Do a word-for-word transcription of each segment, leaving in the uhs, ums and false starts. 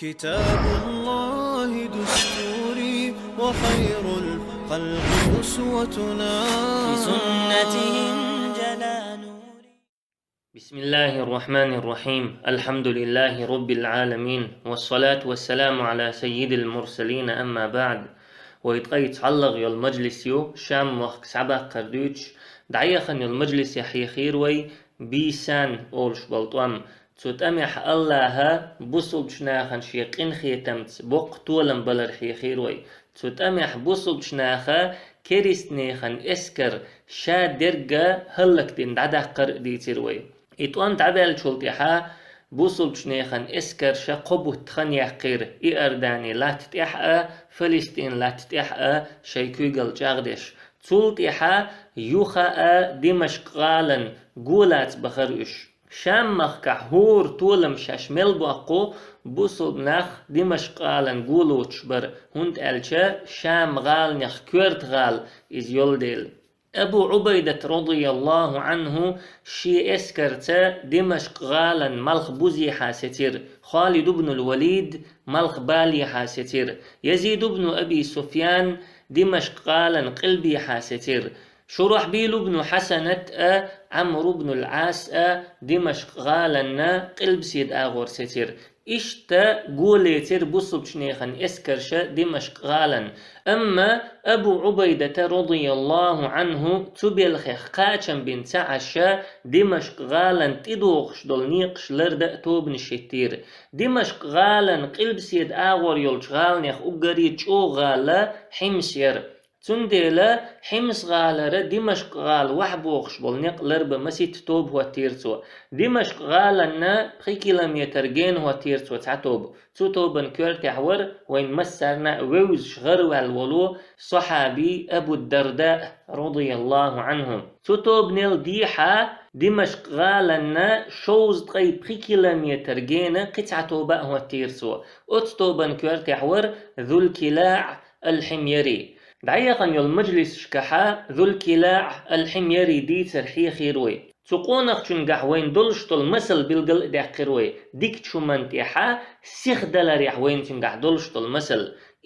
كتاب الله دستوري وخير الخلق أسوتنا. بسنته انجلى نوري. بسم الله الرحمن الرحيم. الحمد لله رب العالمين. والصلاة والسلام على سيد المرسلين. أما بعد. Вай ткъаь цхьаллагӀа йола мажлис ю, Шам мохк схьабаккхар дуьйцуш, дӀаяхана йолу мажлисехь хьехийра вай Бийсан олуш болу тӀом. Цу тӀамехь АллахӀа бусулбачу нахана шен къинхетамца боккха толам балар хьехийра вай. Цу тӀамехь бусулбачу наха керистанехан эскар ша дерга хӀаллакдина дӀадаккхар а дийцира вай. И тӀом дӀабаьллачул тӀаьхьа бусулбачу нехан эскарша кхо бутт хан яьккхира Иордани латта тӀехь а, Фалестин латта тӀехь а шайн куьйгалла чӀагӀдеш. Цул тӀаьхьа юха а Димашкъ-гӀалан гулаца бахара уьш. Шам-махкахь хӀора толам шаьш мел боккху, бусулба нах Димашкъ-гӀалан гулуьйтуш бара, хӀунда аьлча Шам-гӀаланех коьрта гӀала иза йолу дела. Абу Ӏубайдат, радияллаху Ӏанху, шен эскарца Димашкъ-гӀалан малхбузехьа сецира, Халид ибн ал-Валид малхбалехьа сецира, Язид ибн Аби Суфьян Димашкъ-гӀалан къилбехьа сецира, Шурахьбил ибн Хьасанат а, Ӏамр ибн ал-Ӏас а Димашкъ-гӀаланна къилбаседа агӀор сецира. Иштта гулаьцира бусулбачу нехан эскарша Димашкъ-гӀалан. Амма Абу Ӏубайдата, радияллаху Ӏанху, цу белхех кхачам бина ца Ӏаш, Димашкъ-гӀалан тӀедогӀуш долу некъаш лардан а тобанаш хӀиттийра. Димашкъ-гӀалан къилбаседа агӀор йолчу гӀаланех уггаре чӀогӀа гӀала Хьимс яра. Цундела Хьимс-гӀалара Димашкъ-гӀала вахьа бохуш болу некъ ларбан масийтта тоба хӀоттийра цо. Димашкъ-гӀаланна пхи километр гена хӀоттийра цо цхьа тоба. Цу тобан коьртехь вара вайн массарна а вевзаш гӀараваьлла волу сахьаби Абу Дарда, радияллаху Ӏанху. Цу тобанел дехьа Димашкъ-гӀаланна шовзткъе пхи километр гена кхин цхьа тоба а хӀоттийра цо. Оцу тобан коьртехь вара Зулкилаъ ал-Хьимяри. ДӀаяхана йолу мажлисашкахьа Зулкилаъ ал-Хьимяри дийцар хьехийра вай. Цу къонахчуьнгахь вайна долуш долу масал билгал а даьккхира вай, дикачу хӀуманна тӀехьа сихдаларехь вайна цуьнгахь долуш долу масал.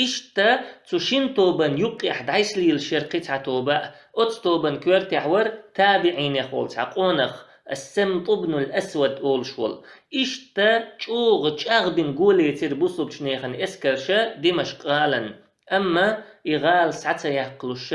Иштта цу шина тобанна юккъехь дӀасалелаш яра кхин цхьа тоба а. Оцу тобанна коьртехь вара табиӀинех волу цхьа къонах, Ас-Самт ибн ал-Асвад олуш волу. Иштта чӀогӀа чӀагӀбина гулаьцира бусулбачу нехан эскарша Димашкъ-гӀалан. Амма и гӀала схьа ца яккхалуш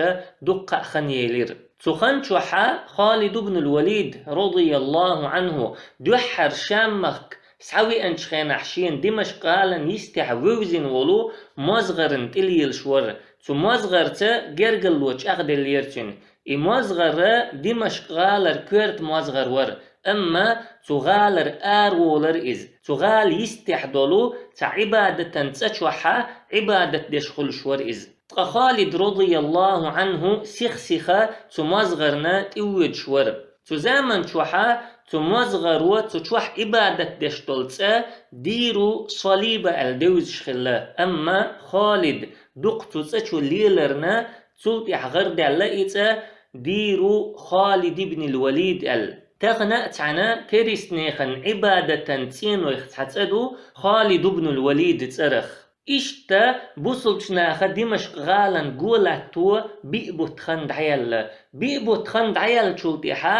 дуккха а хан елира. Цу хан чохьа Халид ибн ал-Валид, радияллаху Ӏанху, дуьххьара Шам-махка схьавеанчу хенахь шена Димашкъ-гӀалан йистехь вевзина волу мозгӀарна тӀелелаш вара. Цу мозгӀарца гергарло чӀагӀделлера цуьнан. И мозгӀар Димашкъ-гӀалара коьрта мозгӀар вара, амма цу гӀалара араволара иза. Цу гӀала йистехь долу цхьа Ӏибадатан цӀа чохьа Ӏибадат деш хуьлуш вара иза. Ткъа Халид, радияллаху Ӏанху, сих-сиха цу мозгӀарна тӀевоьдуш вара. Цу заман чохьа цу мозгӀаро цу чохь Ӏибадат деш долу цӀа Диру Салиба аьлла девзаш хилла, амма Халид дукха цу цӀа чу леларна, цул тӀаьхьа гӀардаьлла и цӀа Диру Халид ибн ал-Валид аьлла. Тахана а цхьаьна керистанехан Ӏибадатан цӀенойх цхьа цӀа ду Халид ибн ал-Валид цӀарах. Иштта бусулбачу наха Димашкъ-гӀалан го латто биъ бутт хан дӀаяьлла. Биъ бутт хан дӀаяьллачул тӀаьхьа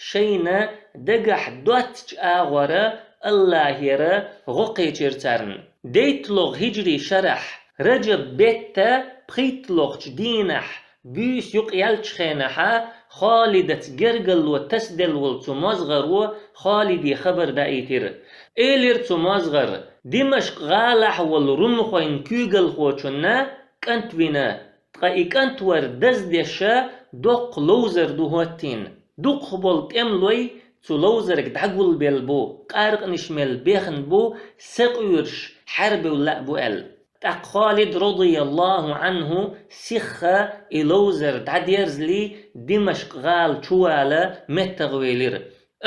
шайна дагахь доццачу агӀора АллахӀера гӀо кхечира царна. ДейтталгӀа хӀиджри шарахь, Раджаб бетта пхийтталгӀачу дийнахь, буьйса юкъ яьллачу хенахьа, Халидаца гергарло тасаделла волу цу мозгӀаро Халиде хабар даийтира. Элира цу мозгӀара: «Димашкъ-гӀалахь волу румхойн куьйгалхочунна кӀант вина, ткъа и кӀант вар даздеша доккха ловзар ду хӀоттийна. Дукхахболу тӀемалой цу ловзарга дӀагулбелла бу, къаркъанаш мел бехна бу, сакъуьйраш хьарбевлла а бу», — аьлла. ТӀаккха Халид, радияллаху Ӏанху, сихха и ловзар дӀадерзале, Димашкъ-гӀала чувала меттагӀвелира.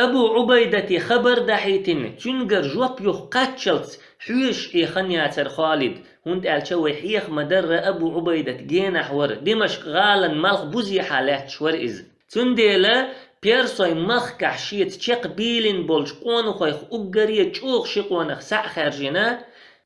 Абу Ӏубайдате хабар дахьийтина, цуьнгара жоп юха кхаччалц хьоьжуш Ӏехан яцара Халид, хӀунда аьлча вай хьеха ма-дарра Абу Ӏубайдат генахь вара, Димашкъ-гӀалан малхбузехьа лаьтташ вара иза. Цундела персойн махкахь шеца чекхбийлина болчу къонахойх уггаре чӀогӀа ши къонах схьа а хаьржина,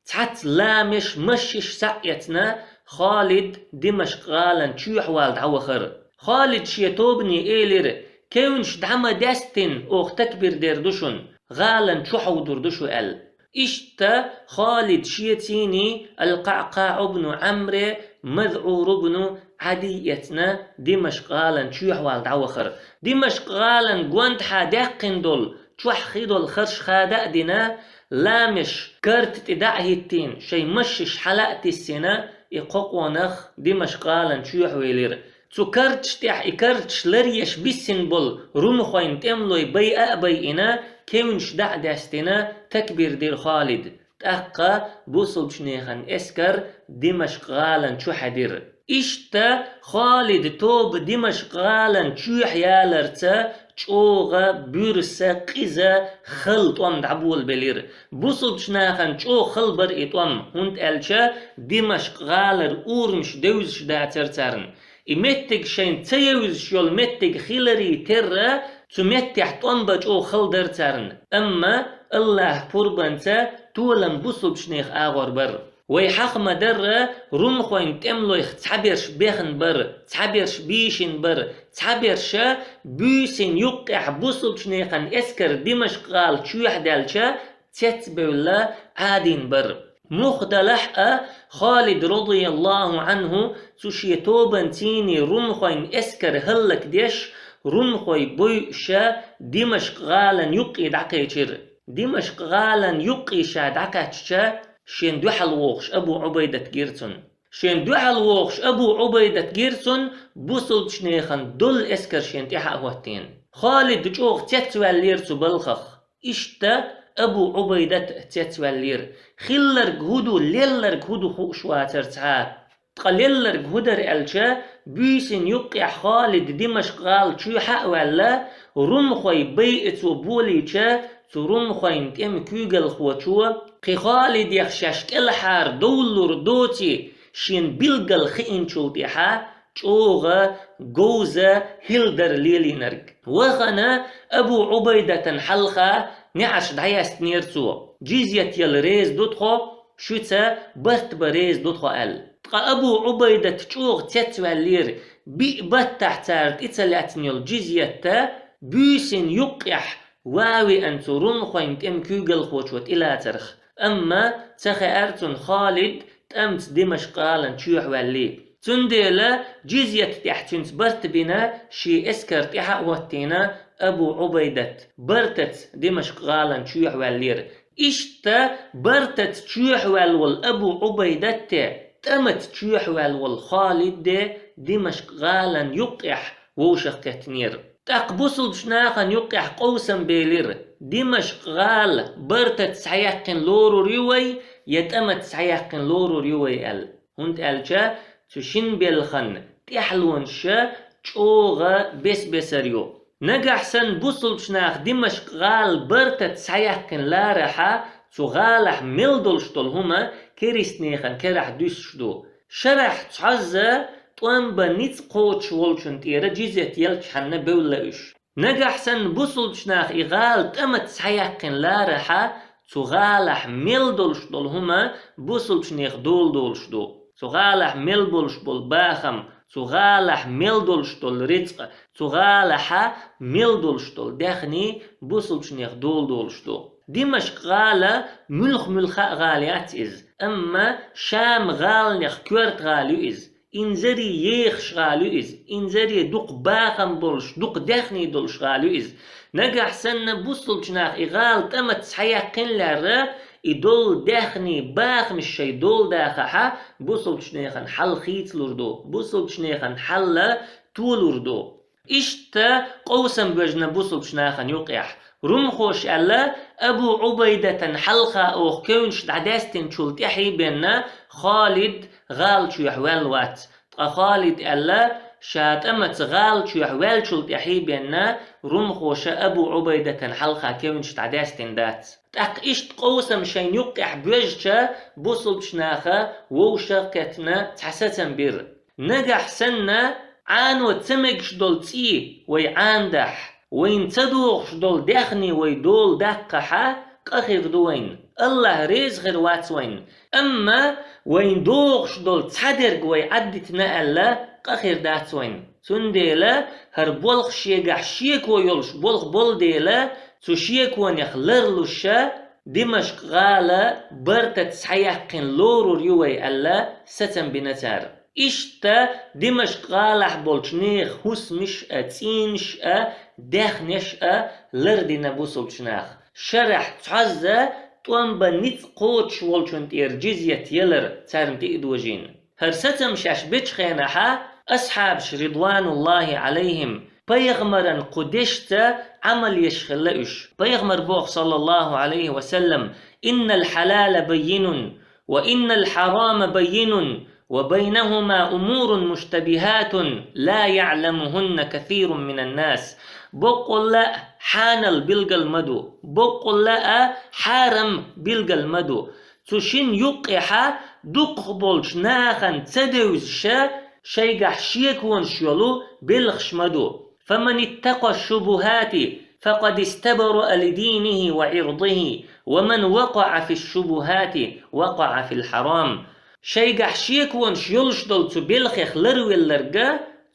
Цхьацца ламеш, машшаш схьа а эцна, Халид Димашкъ-гӀалан чоьхьа вала дӀавахара. Халида шен тобане элира: «Кевнаш дӀа ма даьстина, оха такбир дер ду шуна, гӀалан чу хьовдур ду шу», — аьлла. Иштта Халид шеца а, Аль-КъаӀкъаӀ ибн Ӏамре, МазӀур ибн Ӏади а эцна, Димашкъ-гӀалан чоьхьа вала дӀавахара. Димашкъ-гӀалан гонаха даьккхина долу, чохь хи долу харш хада а дина, ламеш карта тӀе дӀа а хӀиттийна, шайн машшаш хьала а тиссина, и кхо къонах Димашкъ-гӀалан чоьхьа велира. Цу карташ тӀехь и карташ ларъеш биссина болу румхойн тӀемалой байа а байина, кевнаш дӀа а даьстина, такбир дира Халида. ТӀаккха бусулбачу нехан эскар Димашкъ-гӀалан чу хьаьдира. Иштта Халида тоба Димашкъ-гӀалан чоьхьа яларца чӀогӀа буьрса, къиза, хала тӀом дӀаболабелира. Бусулбачу нахана чӀогӀа хала бара и тӀом, хӀунда аьлча Димашкъ-гӀалара урамаш девзаш дацара царна. И меттиг шайн ца евзаш йолу меттиг хиларе терра, цу меттехь тӀом бан чӀогӀа хала дара царна. Амма Аллахьа пурбанца толам бусулбачу нехан агӀор бара. Вай хьаха ма-дарра, румхойн тӀемалойх цхьаберш бехна бара, цхьаберш бийшина бара, цхьаберша буьйсанна юккъехь бусулбачу нехан эскар Димашкъ-гӀала чоьхьа даьлча, цецбевлла Ӏадийна бара. Мухдалахь а Халид, радияллаху Ӏанху, цу шен тобанца а румхойн эскар хӀаллакдеш, румхой бойуша Димашкъ-гӀалан юккъе дӀакхечира. Димашкъ-гӀалан юккъе ша дӀакхаьчча, шен дуьхьал вогӀуш Абу Ӏубайдат гира цунна. Шен дуьхьал вогӀуш Абу Ӏубайдат гира цунна, бусулбачу нехан долу эскар шен тӀаьхьа а хӀоттийна. Халид чӀогӀа цецваьллера цу балхах. Иштта Абу Ӏубайдат а цецваьллера. Хилларг хӀун ду, лелларг хӀун ду хууш вацара цхьа а. Ткъа лелларг хӀун дара аьлча, буьйсанна юккъехь Халид Димашкъ-гӀала чоьхьа а ваьлла, румхой байа цо болийча, цу румхойн тӀеман куьйгалхочо, кхин Халидех шаьш кӀелхьара довлалур доций, шена билггал хиъначул тӀаьхьа, чӀогӀа говза хӀилла дара лелийнарг. Вахана Абу Ӏубайдатан хьалха неӀарш дӀаяьстинера цо: «Джизйат яла реза ду тхо, шуьца барт бан реза ду тхо», — аьлла. Ткъа Абу Ӏубайдат чӀогӀа цецваьллера, биъ баттахь цара тӀе ца лаьцна йолу джизйат буьйсанна юккъехь ван а веана цу румхойн тӀеман куьйгалхочо тӀелацарх. Амма ца хаьара цунна Халид тӀамца Димашкъ-гӀалан чоьхьа ваьллий. Цундела джизйат тӀехь цуьнца барт бина, шен эскар тӀаьхьа а хӀоттийна, Абу Ӏубайдат бартаца Димашкъ-гӀалан чоьхьа ваьллера. Иштта бартаца чоьхьа ваьлла волу Абу Ӏубайдатте, тӀамаца чоьхьа ваьлла волу Халидде Димашкъ-гӀалан юккъехь вовшах кхеттинера. ТӀаккха бусулбачу нахана юккъехь къовсам белира: «Димашкъ-гӀала бартаца схьаяьккхина лорур ю вай, я тӀамаца схьаяьккхина лорур ю вай?» — аьлла. ХӀунда аьлча цу шина белхан тӀаьхьалонаш чӀогӀа бес-бесара ю. Нагахь санна бусулбачу наха Димашкъ-гӀала бартаца схьаяьккхина ларахьа, цу гӀалахь мел долуш долу хӀума керистанехан керахь дуьсуш ду. Шарахь цхьозза тӀом бан ницкъ кхочуш волчун тӀера джизйат елчхьанна бевлла уьш. Нагахь санна бусулбачу наха и гӀала тӀамаца схьаяьккхина ларахьа, цу гӀалахь мел долуш долу хӀума бусулбачу нехан дола долуш ду. Цу гӀалахь мел болуш болу бахам, цу гӀалахь мел долуш долу рицкъ, цу гӀалахьа мел долуш долу даьхни бусулбачу нехан дола долуш ду. Димашкъ-гӀала муьлх-муьлха а гӀала яц иза, амма Шам-гӀаланех коьрта гӀала ю иза. Инзаре ехаш гӀала ю иза, инзаре дукха бахам болуш, дукха даьхни долуш гӀала ю иза. Нагахь санна бусулбачу наха и гӀала тӀамаца схьаяьккхина лаьрра, и долу даьхни, бахамаш шайн дола дахахьа, бусулбачу нехан хьал хийцалур ду, бусулбачу нехан хьал толур ду. Иштта къовсам боьжна бусулбачу нахана юкъехь. Румхоша аьлла: «Абу Ӏубайдатан хьалха оха кевнаш дӀадаьстинчул тӀаьхьа бенна Халид гӀала чоьхьа ваьлла вац». Ткъа Халид аьлла: «Ша тӀамаца гӀала чоьхьа ваьллачул тӀаьхьа бенна румхоша Абу Ӏубайдатан хьалха кевнаш дӀадаьстина дац». ТӀаккха иштта къовсам шайн юккъехь боьжча, бусулбачу наха вовшах кхеттина цхьа сацам бира. Нагахь санна Ӏано ца мегаш долу цӀий вай Ӏанадахь, вайна ца догӀуш долу даьхни вай дола даккхахьа, къа хир ду вайна. АллахӀ реза хир вац вайна. Амма вайна догӀуш долу цхьадерг вай Ӏаддитина аьлла, къа хир дац вайна. Цундела хӀара болх шегахь шеко йолуш болх болу дела, цу шеконех ларлуша, Димашкъ-гӀала бартаца схьаяьккхина лорур ю вай аьлла, сацам бина цара. Иштта Димашкъ-гӀалахь болчу нехан хӀусамаш а, цӀийнаш а, даьхнеш а лардина бусулчу наха. Шарахь цхьазза тӀом бан ницкъ кхочуш волчун тӀера джизъят ялар царна тӀе а дожийна. ХӀара сацам шаьш бечу хенахьа, асхьабаш, ридвануллахӀи Ӏалайхим, пайхамаран кху дешца Ӏамал еш хилла уьш. Пайхамар боху, саллаллахӀу Ӏалайхи ва саллам: «Иннал хьалала баййинун, ва иннал хьарама баййинун, ва байнахума умурун муштабихатун, ла яӀламухунна касирун минан нас». Боккъалла а хьанал билгал ма ду, боккъалла а хьарам билгал ма ду. Цу шин юккъехьа дукхах болчу нахана ца девзаша, шайгахь шеконаш йолу белхаш ма ду. «Фаман иттакъа шубухати, факъад истабраъа ли динихи ва Ӏирдихи, ва ман вакъаъа фи шубухати, вакъаъа фил хьарам». Шайгахь шеконаш йолуш долу цу белхех ларвелларга,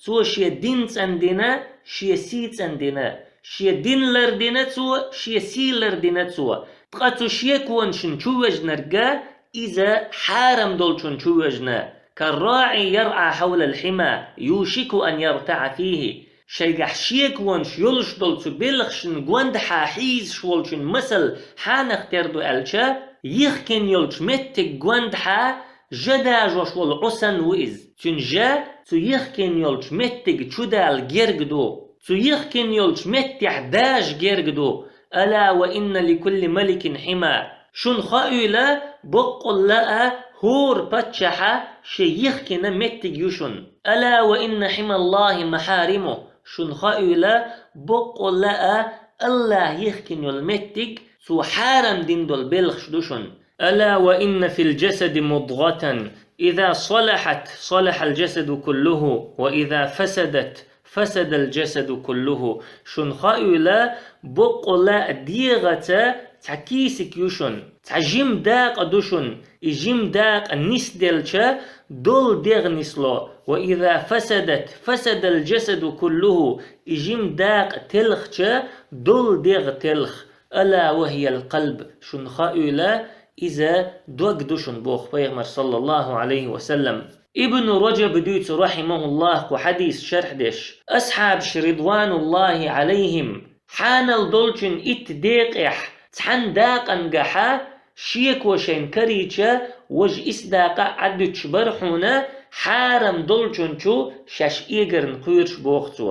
цо шен дин цӀандина, шен сий цӀандина, шен дин лардина цо, шен сий лардина цо. Ткъа цу шеконашна чу вежнарга, иза хьарам долчун чу вежна. «Карраъи яръа хьавлал хьима, юшику ан яртаъа фихи». Шайгахь шеконаш йолуш долу цу белхашна гондахьа хьийзаш волчун масал хьанах тера ду аьлча, йихкина йолчу меттиг гондахьа жа дажош волу Ӏу санна ву иза. Цуьнан жа цу йихкина йолчу меттига чу дала герга ду. Цу йихкина йолчу меттехь дажа герга ду. «Ала ва инна ли кулли маликин хьима». Шуна хоуьйла, боккъалла а хӀора паччахьа шен йихкина меттиг ю шуна. «Ала ва инна хьималлахи махьариму». Шуна хоуьйла, боккъалла а АллахӀ йихкина йолу меттиг, цо хьарам дина долу белхаш ду шуна. «Ала ва инна фил джасади мудгъатан, иза салахьат, салахьал джасаду куллуху, ва иза фасадат, фасадал джасаду куллуху». Шуна хоуьйла, боккъалла а дегӀаца цхьа кийсик ю шуна, цхьа жима дакъа ду шуна, и жима дакъа нисделча, долу дегӀ нисло. «Ва иза фасадат, фасадал джасаду куллуху», и жима дакъа телхча, долу дегӀ телх. «Ала ва хиял къалб», шуна хоуьйла, иза дог ду шуна, боху пайхамар, саллаллахӀу Ӏалайхи ва саллам. Ибну Раджаб дуьйцу, рахьимахуллахӀ, кху хьадис шархь деш: асхьабаш, ридвануллахӀи Ӏалайхим, хьанал долчун итт декъехь цхьана дакъангахьа шеко шайна карийча, важа исс дакъа а Ӏадуьтуш бара хьуна, хьарам долчун чу шаьш эгарна кхоьруш, боху цо.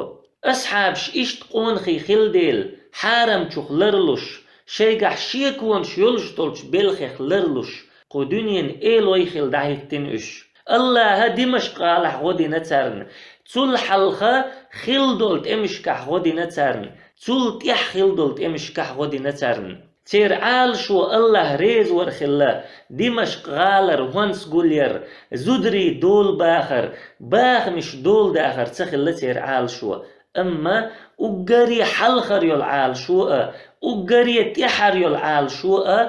Асхьабаш иштта къонахий хилла дела, хьарамчух ларлуш, шайгахь шеконаш йолуш долчу белхех ларлуш, кху дуьненан элой хилла дӀахӀиттина уьш. АллахӀа Димашкъ-гӀалахь гӀо дина царна, цул хьалха хилла долу тӀемашкахь гӀо дина царна, цул тӀаьхьа хилла долу тӀемашкахь гӀо дина царна. Церан Ӏалашо АллахӀ реза вар хилла, Димашкъ-гӀалара хӀонс гулъяр, зударий дола бахар, бахамаш дола дахар ца хилла церан Ӏалашо. Амма уггаре хьалхара йолу Ӏалашо а, уггаре тӀаьхьара йолу Ӏалашо а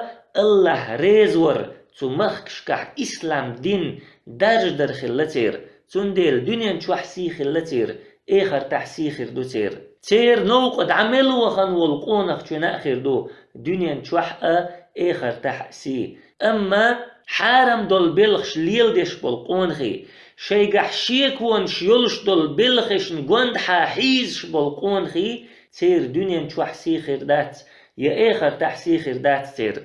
АллахӀ реза вар, цу махкашкахь ислам дин даржадар хилла церан. Цундела дуьнен чохь сий хилла церан, эхартахь сий хир ду церан. Церан новкъа дӀа мел вахана волу къонах чуьнан а хир ду дуьнен чохь а, эхартахь а сий. Амма хьарам долу белхаш леладеш болу къонахий, шайгахь шеконаш йолуш долу белхашна гондахьа хьийзаш болу къонахий, церан дуьнен чохь сий хир дац, я эхартахь сий хир дац церан.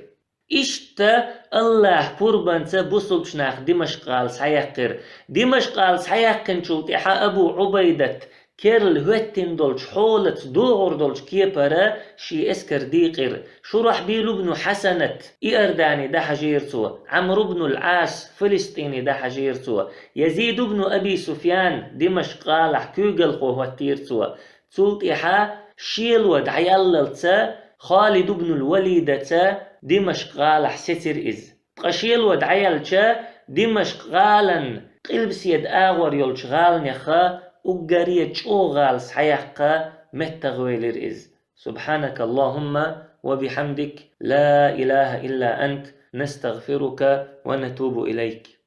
Иштта АллахӀа пурбанца бусулчу нах Димашкъ-гӀала схьаяьккхира. Димашкъ-гӀала схьаяьккхинчул тӀаьхьа Абу Ӏубайдат керла хӀоьттина долчу хьолаца догӀур долчу кепара шен эскар дийкъира. Шурахьбил ибну Хьасанат Иордани дӀахьажийра цо, Ӏамр ибнул Ӏас Филистини дӀахьажийра цо, Язид ибну Аби Суфьян Димашкъ-гӀалахь куьйгалхо хӀоттийра цо. Цул тӀаьхьа шело дӀаяллалца Халид ибнул Валидаца Димашкъ-гӀалахь сецира иза. Ткъа шело дӀаяьлча, Димашкъ-гӀалан къилбаседа агӀор йолчу гӀаланеха уггаре чӀогӀа гӀала схьаяккха меттагӀвелира иза. Субхьанакаллахумма وبحمدك، لا إله إلا أنت، نستغفرك ونتوب إليك.